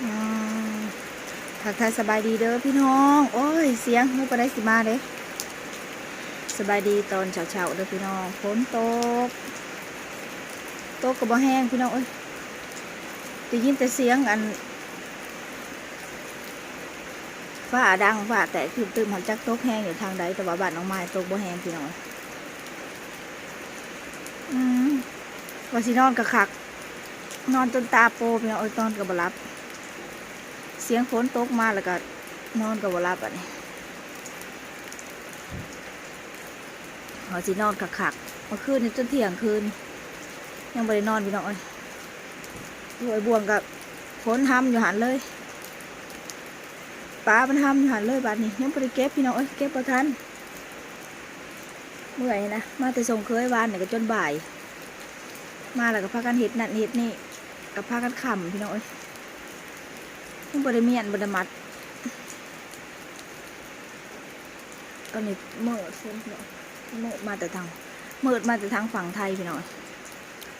ອືມ ທັກທາຍສະບາຍດີເດີພີ່ນ້ອງ. ໂອ້ຍ ສຽງຮູ້ປານໃດຊິມາເດ້. ສະບາຍດີຕອນເຊົ້າໆເດີພີ່ນ້ອງ. ຝົນຕົກ ຕົກກໍບໍ່ແຮງພີ່ນ້ອງເອີຍ. ໄດ້ຍິນແຕ່ສຽງອັນ ຟ້າດັງ ຟ້າແຕກຕຶມໆ ຫັ້ນ ຈັກຕົກແຮງຢູ່ທາງໃດ, ແຕ່ວ່າບ້ານນ້ອງມາຍຕົກບໍ່ແຮງພີ່ນ້ອງ. ອືມ ວ່າຊິນອນກໍຄັກ ນອນຈົນຕາໂປພີ່ນ້ອງເອີຍ, ນອນກໍບໍ່ຫຼັບ. ສຽງຝົນຕົກມາແລ້ວກໍນອນກໍບໍ່ຫຼັບບາດນີ້. ວ່າຊິນອນຄັກໆ ເມື່ອຄືນນີ້ຈົນທ່ຽງຄືນ ຍັງບໍ່ໄດ້ນອນພີ່ນ້ອງເອີຍ. ໂອ້ຍ ບ່ວງກໍຝົນຮຳຢູ່ຫັ້ນເລີຍ, ປາມັນຮຳຢູ່ຫັ້ນເລີຍ. ບາດນີ້ຍັງບໍ່ໄດ້ເກັບພີ່ນ້ອງເອີຍ, ເກັບບໍ່ທັນ. ເມື່ອຍນະ, ມາແຕ່ສົ່ງເຂີຍວານນີ້ກໍຈົນບ່າຍ, ມາແລ້ວກໍພາກັນເຮັດນັ້ນເຮັດນີ້ ກໍພາກັນຄ່ຳພີ່ນ້ອງເອີຍ. ຍັງບໍ່ໄດ້ມ້ຽນ ບໍ່ໄດ້ມັດ. ຕອນນີ້ມືດເພິ່ນພີ່ນ້ອງ, ມືດມາແຕ່ທາງ ມືດມາແຕ່ທາງຝັ່ງໄທພີ່ນ້ອງ,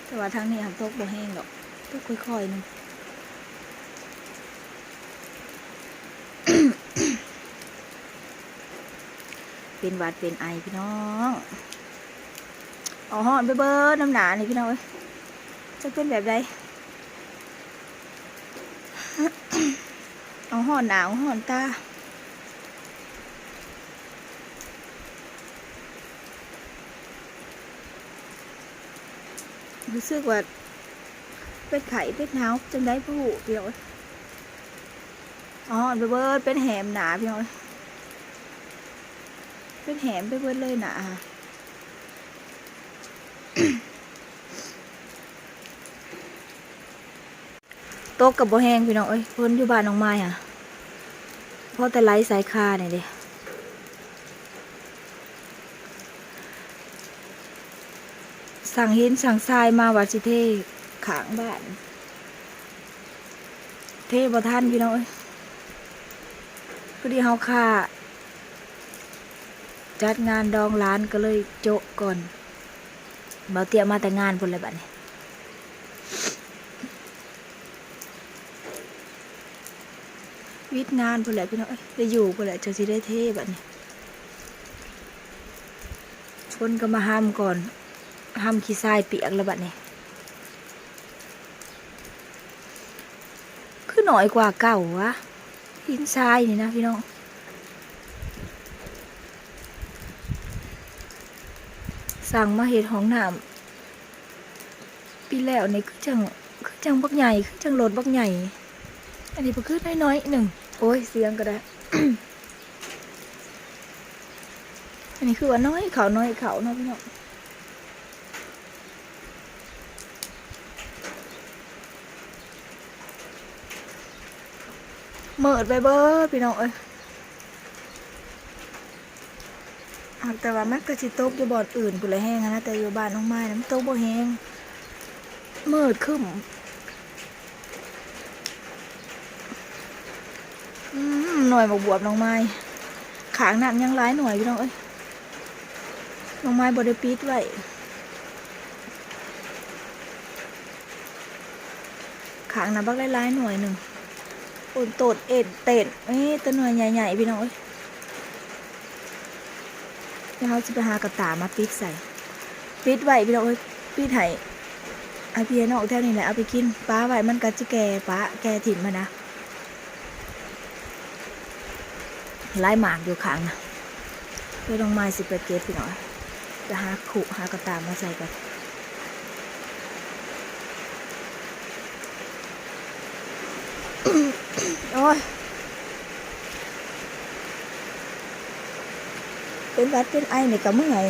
ແຕ່ວ່າທາງນີ້ຫັ້ນຕົກບໍ່ແຮງດອກ, ຕົກຄ່ອຍໆໜຶ່ງ. ເປັນຫວັດເປັນໄອພີ່ນ້ອງ, ເອົາຮ້ອນໄປເບີດນຳໜ້ານີ້ພີ່ນ້ອງເອີຍ. ຈັກເປັນແບບໃດ ເອົາຮ້ອນໜ້າເອົາຮ້ອນຕາ. ຮູ້ສຶກວ່າເປັນໄຂ້ເປັນໜາວຈັ່ງໃດບໍ່ຮູ້ພີ່ນ້ອງເອີຍ. ອອນໄປເບີດ ເປັນແຫມໜ້າພີ່ນ້ອງເອີຍ, ເປັນແຫມໄປເບີດເລີຍໜ້າ. ຕົກກໍບໍ່ແຮງພີ່ນ້ອງເອີຍ, ຝົນຢູ່ບ້ານນ້ອງມາຍຫະ ພໍແຕ່ໄຫຼໃສ່ຄານີ້ເດ້. ສັງຫີນສັງຊາຍມາວ່າຊິເທຂ້າງບ້ານ, ເທບໍ່ທັນພີ່ນ້ອງເອີຍ, ພໍດີເຮົາຄາຈັດງານດອງຫຼານກໍເລີຍໂຈະກ່ອນ. ບ່າວເຕ້ຍມາແຕ່ງານພຸ້ນແຫຼະບາດນີ້. ວິດງານພຸ້ນແຫຼະພີ່ນ້ອງເອີຍ, ໄດ້ຢູ່ພຸ້ນແຫຼະ ຈັ່ງຊິໄດ້ເທບາດນີ້. ຝົນກໍມາຮຳກ່ອນ, ຮຳຂີ້ຊາຍປຽກແລ້ວບາດນີ້. ຄືໜ້ອຍກວ່າເກົ່າວະ ຫີນຊາຍນີ້ນະພີ່ນ້ອງ. ສັ່ງມາເຮັດຫ້ອງນ້ຳ ປີແລ້ວນີ້ຄືຈັ່ງ ຄືຈັ່ງບັກໃຫຍ່ ຄືຈັ່ງລົດບັກໃຫຍ່. ອັນນີ້ບໍ່ຄືນ້ອຍໆໜຶ່ງ. ໂອ້ຍ ສຽງກໍໄດ້. ອັນນີ້ຄືວ່ານ້ອຍເຂົ້າ ນ້ອຍເຂົ້າເນາະພີ່ນ້ອງ. ມືດໄປເບີດພີ່ນ້ອງເອີຍ. ຫາກແຕ່ວ່າມັນກໍຊິຕົກຢູ່ບ່ອນອື່ນພຸ້ນແຫຼະແຮງຫັ້ນນະ, ແຕ່ຢູ່ບ້ານນ້ອງມາຍນະມັນຕົກບໍ່ແຮງ, ມືດຄຶ້ມ. ອືມ ໜ່ວຍໝາກບວບນ້ອງມາຍ, ຂ້າງນັ້ນຍັງຫຼາຍໜ່ວຍພີ່ນ້ອງເອີຍ, ນ້ອງມາຍບໍ່ໄດ້ປິດໄວ້. ຂ້າງນະບັກຫຼາຍໆໜ່ວຍໜຶ່ງ, ໂອນໂຕດເອັນເຕັນ. ເອີ ແຕ່ໜ່ວຍໃຫຍ່ໆ ພີ່ນ້ອງເອີຍ. ດຽວເຮົາຊິໄປຫາກະຕ່າມາປິດໃສ່, ປິດໄວ້ພີ່ນ້ອງເອີຍ, ປິດໃຫ້ ໃຫ້ພີ່ໃຫ້ນ້ອງແຖວນີ້ແຫຼະເອົາໄປກິນ, ປະໄວ້ມັນກໍຊິແກ່ ປະແກ່ຖິ້ມຫັ້ນນະ. ຫຼາຍໝາກຢູ່ຂ້າງນະ. ເດີນ້ອງມາຍຊິໄປເກັບພີ່ນ້ອງ, ໄປຫາຄຸຫາກະຕ່າມາໃສ່ກ່ອນ. ໂອ້ຍ ເປັນຫວັດເປັນໄອນີ້ກໍເມື່ອຍ.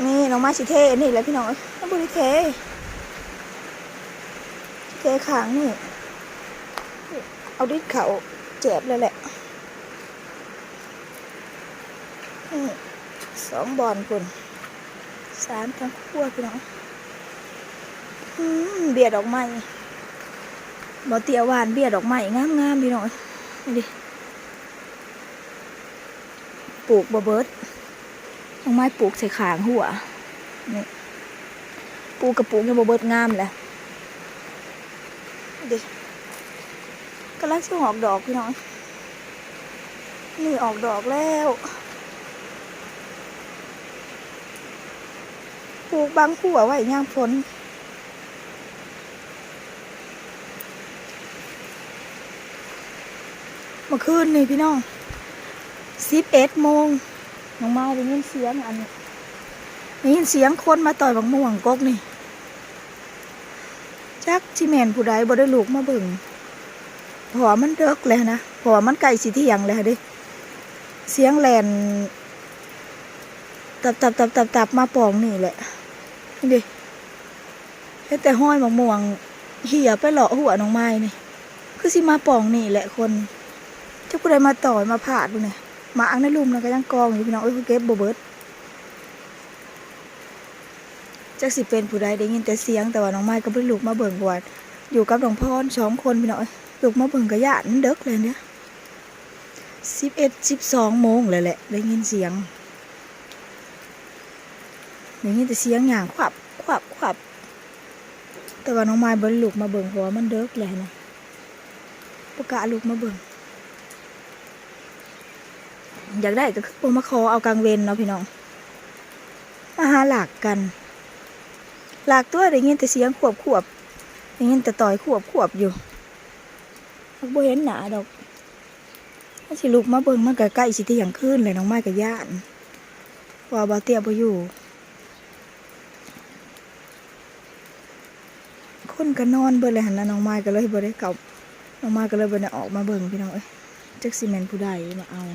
ນີ້ນ້ອງມາຍຊິເທອັນນີ້ແຫຼະພີ່ນ້ອງເອີຍ, ຍັງບໍ່ໄດ້ເທ ເທຂ້າງນີ້. ເອົາດິນເຂົ້າແຈບແລ້ວແຫຼະ. ນີ້ສອງບ່ອນພຸ້ນ, ສາມທາງຄົວພີ່ນ້ອງ. ອືມ ເບ້ຍດອກໄມ້, ບ່າວເຕ້ຍຫວ່ານເບ້ຍດອກໄມ້ງາມໆ ພີ່ນ້ອງເອີຍ. ນີ້ເດ້ ປູກບໍ່ເບິດ, ນ້ອງມາຍປູກໃສ່ຂ້າງຮົ້ວ. ນີ້ ປູກກໍປູກຍັງບໍ່ເບິດງາມແຫຼະ. ເດ້ ກຳລັງຊິອອກດອກພີ່ນ້ອງ ນີ້ອອກດອກແລ້ວ ປູກບັງຂົວໄວ້ຍາມຝົນ. ເມື່ອຄືນນີ້ພີ່ນ້ອງ ສິບເອັດໂມງ ນ້ອງມາຍໄດ້ຍິນສຽງອັນ ໄດ້ຍິນສຽງຄົນມາຕ່ອຍບັກມ່ວງກົກນີ້ ຈັກຊິແມ່ນຜູ້ໃດ ບໍ່ໄດ້ລຸກມາເບິ່ງ ເພາະວ່າມັນເດິກແລ້ວນະ ເພາະວ່າມັນໃກ້ຊິທ່ຽງແລ້ວເດ້ ສຽງແລ່ນຕັບໆໆໆ ມາປ່ອງນີ້ແຫຼະ ນີ້ເດ້. ເຫັນແຕ່ຮອຍໝາກມ່ວງເຫ່ຍໄປເລາະຫົວນ້ອງມາຍນີ້ ຄືຊິມາປ່ອງນີ້ແຫຼະຄົນ ຈັກຜູ້ໃດມາຕ່ອຍມາພາດຢູ່ນີ້ ໝາກໃນລຸ່ມນັ້ນກໍຍັງກອງຢູ່ພີ່ນ້ອງເອີຍ ເຂົາເກັບບໍ່ເບິດ ຈັກຊິເປັນຜູ້ໃດ ໄດ້ຍິນແຕ່ສຽງ ແຕ່ວ່ານ້ອງມາຍກໍບໍ່ໄດ້ລຸກມາເບິ່ງ ເພາະວ່າຢູ່ກັບນ້ອງພອນສອງຄົນພີ່ນ້ອງເອີຍ ລຸກມາເບິ່ງກໍຢ້ານ ມັນເດິກແລ້ວເດ້ ສິບເອັດ ສິບສອງໂມງແລ້ວແຫຼະ ໄດ້ຍິນສຽງ ໄດ້ຍິນແຕ່ສຽງຍ່າງຂວັບ ຂວັບ ຂວັບ ແຕ່ວ່ານ້ອງມາຍບໍ່ໄດ້ລຸກມາເບິ່ງ ເພາະວ່າມັນເດິກແລ້ວຫັ້ນນະ ບໍ່ກ້າລຸກມາເບິ່ງ ຢາກໄດ້ກໍຄືບໍ່ມາຂໍເອົາກາງເວັນເນາະພີ່ນ້ອງ ມາຫາລັກກັນ ລັກຕົວະ ໄດ້ຍິນແຕ່ສຽງຂວບໆ ໄດ້ຍິນແຕ່ຕ່ອຍຂວບໆຢູ່ ມັກບໍ່ເຫັນໜ້າດອກ ມັນຊິລຸກມາເບິ່ງ ມັນກໍໃກ້ຊິທ່ຽງຄືນແລ້ວ ນ້ອງມາຍກໍຢ້ານ ວ່າບ່າວເຕ້ຍບໍ່ຢູ່ ຄົນກໍນອນເບິດແລ້ວຫັ້ນນະ ນ້ອງມາຍກໍເລີຍບໍ່ໄດ້ເຂົ້າ ນ້ອງມາຍກໍເລີຍບໍ່ໄດ້ອອກມາເບິ່ງພີ່ນ້ອງເອີຍ ຈັກຊິແມ່ນຜູ້ໃດມາເອົາ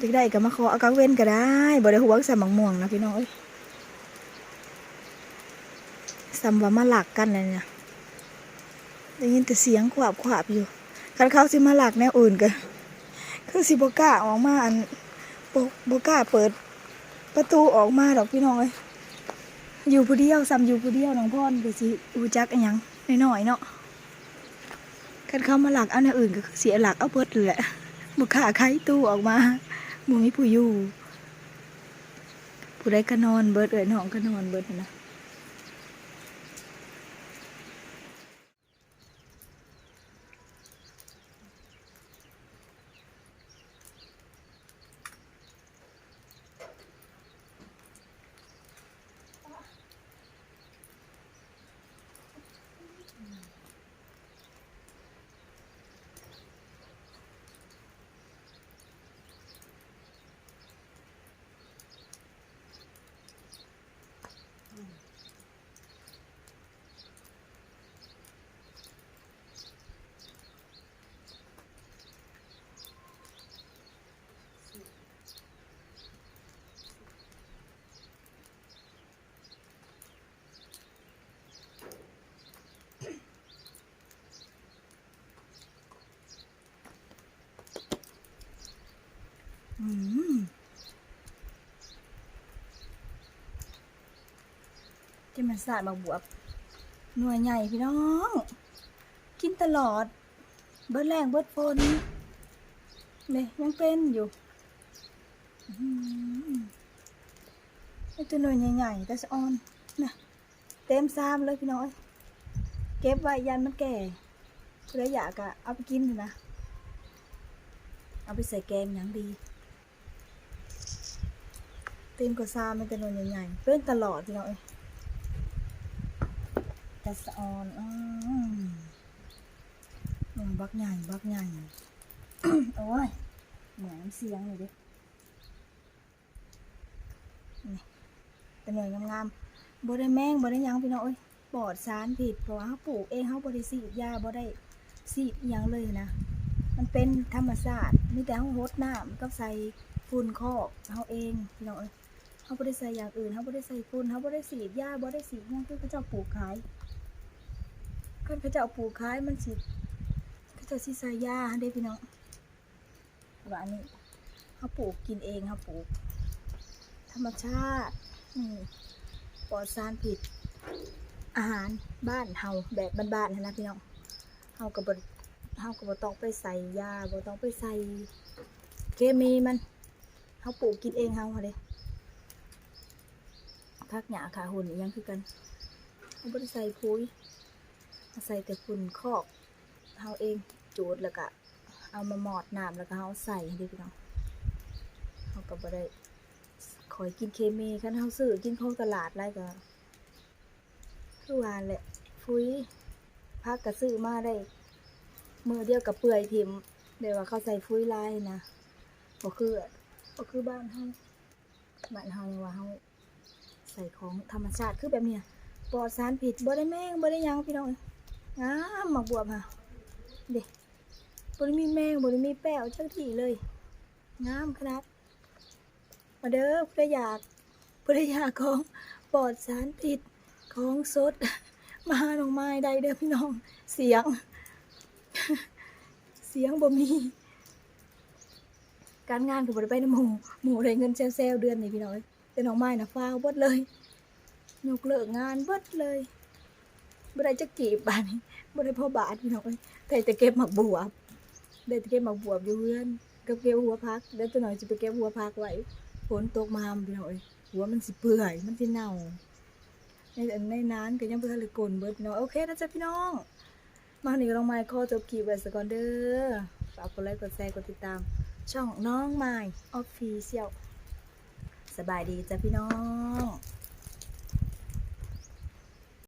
ຢາກໄດ້ກໍມາຂໍເອົາກາງເວັນກໍໄດ້ ບໍ່ໄດ້ຫວງສ່ຳໝາກມ່ວງນະພີ່ນ້ອງເອີຍ ສ່ຳວ່າມາລັກກັນແລ້ວນີ້ນະ ໄດ້ຍິນແຕ່ສຽງຂວາບໆຢູ່ ຄັນເຂົາຊິມາລັກແນວອື່ນກໍຄືຊິບໍ່ກ້າອອກມາ ອັນ ບໍ່ ບໍ່ກ້າເປີດປະຕູອອກມາດອກພີ່ນ້ອງເອີຍ ຢູ່ຜູ້ດຽວ ສ່ຳຢູ່ຜູ້ດຽວ ນ້ອງພອນກໍຊິຮູ້ຈັກອີຫຍັງໜ້ອຍໆເນາະ ຄັນເຂົາມາລັກເອົາແນວອື່ນກໍຄືຊິລັກເອົາເບິດແຫຼະ ບໍ່ກ້າໄຂຕູ້ອອກມາ ບໍ່ມີຜູ້ຢູ່ ຜູ້ໃດກໍນອນເບິດ ເອື້ອຍນ້ອງກໍນອນເບິດຫັ້ນນະ. ອືມ ຈະແມ່ນສາດໝາກບວບໜ່ວຍໃຫຍ່ພີ່ນ້ອງ ກິນຕະຫຼອດ ເບິດແລ້ງເບິດຝົນ ນີ້ຍັງເປັນຢູ່ ອືມ ມີແຕ່ໜ່ວຍໃຫຍ່ໆ ແຕ່ສະອອນນະ. ເຕັມຊາມເລີຍພີ່ນ້ອງເອີຍ ເກັບໄວ້ຢ້ານມັນແກ່ ຜູ້ໃດຢາກກະເອົາໄປກິນຫັ້ນນະ ເອົາໄປໃສ່ແກງຫຍັງດີ ເຕັມກະຊາມ ມີແຕ່ໜ່ວຍໃຫຍ່ໆ ເປັນຕະຫຼອດພີ່ນ້ອງເອີຍ ແຕ່ສະອອນ ອືມ ບັກໃຫຍ່ ບັກໃຫຍ່ ໂອ້ຍ ເໝືອນສຽງນີ້ເດ້. ນີ້ ເປັນໜ່ວຍງາມໆ ບໍ່ໄດ້ແມງ ບໍ່ໄດ້ຫຍັງພີ່ນ້ອງເອີຍ ປອດສານພິດ ເພາະວ່າເຮົາປູກເອງ ເຮົາບໍ່ໄດ້ສີດຢາ ບໍ່ໄດ້ສີດອີ່ຫຍັງເລີຍນະ ມັນເປັນທຳມະຊາດ ມີແຕ່ເຮົາຫົດນ້ຳກັບໃສ່ຝຸ່ນຄອກເຮົາເອງພີ່ນ້ອງເອີຍ ເຮົາບໍ່ໄດ້ໃສ່ຢ່າງອື່ນ ເຮົາບໍ່ໄດ້ໃສ່ຝຸ່ນ ເຮົາບໍ່ໄດ້ສີດຢາ ບໍ່ໄດ້ສີດຫຍັງ ຄືເຂົາເຈົ້າປູກຂາຍ ຄັນເຂົາເຈົ້າປູກຂາຍ ມັນຊິ ເຂົາເຈົ້າຊິໃສ່ຢາຫັ້ນເດ້ພີ່ນ້ອງ. ວ່າອັນນີ້ເຮົາປູກກິນເອງ ເຮົາປູກທຳມະຊາດ ອືມ ປອດສານພິດ ອາຫານບ້ານເຮົາແບບບ້ານໆຫັ້ນນະພີ່ນ້ອງ ເຮົາກໍບໍ່ ເຮົາກໍບໍ່ຕ້ອງໄປໃສ່ຢາ ບໍ່ຕ້ອງໄປໃສ່ເຄມີມັນ ເຮົາປູກກິນເອງເຮົາຫັ້ນເດ້ ຜັກຫຍ້າຂາຫົນອີ່ຫຍັງຄືກັນ ເຮົາບໍ່ໄດ້ໃສ່ຝຸ່ນ ເຮົາໃສ່ແຕ່ຝຸ່ນຄອກເຮົາເອງ ຈູດແລ້ວກະເອົາມາມອດນ້ຳ ແລ້ວກະເຮົາໃສ່ເດ້ພີ່ນ້ອງ. ເຮົາກະບໍ່ໄດ້ຄ່ອຍກິນເຄມີ ຄັນເຮົາຊື້ກິນຂອງຕະຫຼາດຫຼາຍກະ ຄືວ່າແຫຼະ ຟຸຍ ຜັກກະຊື້ມາໄດ້ມື້ດຽວກະເປື່ອຍຖິ້ມ ແບບວ່າເຂົາໃສ່ຝຸ່ນຫຼາຍນະ ບໍ່ຄື ບໍ່ຄືບ້ານເຮົາ. ບ້ານເຮົາຍັງວ່າເຮົາໃສ່ຂອງທຳມະຊາດ ຄືແບບນີ້ ປອດສານພິດ ບໍ່ໄດ້ແມງ ບໍ່ໄດ້ຫຍັງພີ່ນ້ອງເອີຍ. ງາມໝາກບວບຫາ ເດ້ ບໍ່ໄດ້ມີແມງ ບໍ່ໄດ້ມີແປ້ວຈັກທີເລີຍ ງາມຂະໜາດ. ມາເດີ ຜູ້ໃດຢາກ ຜູ້ໃດຢາກຂອງປອດສານພິດ ຂອງສົດ ມາຫານ້ອງມາຍໄດ້ເດີພີ່ນ້ອງ. ສຽງ ສຽງບໍ່ມີ ການງານກະບໍ່ໄດ້ໄປນຳໝູ່ ໝູ່ໄດ້ເງິນແຊວໆເດືອນນີ້ພີ່ນ້ອງເອີຍ. ແຕ່ນ້ອງມາຍນະຟາວເບິດເລີຍ ຍົກເລີກງານເບິດເລີຍ ບໍ່ໄດ້ຈັກກີບບາດນີ້ ບໍ່ໄດ້ພໍບາດພີ່ນ້ອງເອີຍ. ໄດ້ແຕ່ເກັບໝາກບວບ ໄດ້ແຕ່ເກັບໝາກບວບຢູ່ເຮືອນ ກັບເກັບຫົວຜັກ ແລ້ວຈັກໜ່ອຍຊິໄປເກັບຫົວຜັກໄວ້ ຝົນຕົກມາພີ່ນ້ອງເອີຍ ຫົວມັນຊິເປື່ອຍ ມັນຊິເນົ່າ ໃນ ໃນນານກະຍັງບໍ່ທັນໄດ້ກົນເບິດເນາະ. ໂອເຄນະຈ້ະພີ່ນ້ອງ ມານີ້ກະນ້ອງມາຍຂໍຈົບຄລິບໄວ້ສາກ່ອນເດີ. ຝາກກົດໄລ ກົດແຊ ກົດຕິດຕາມຊ່ອງນ້ອງມາຍ Official. ສະບາຍດີຈ້ະພີ່ນ້ອງ.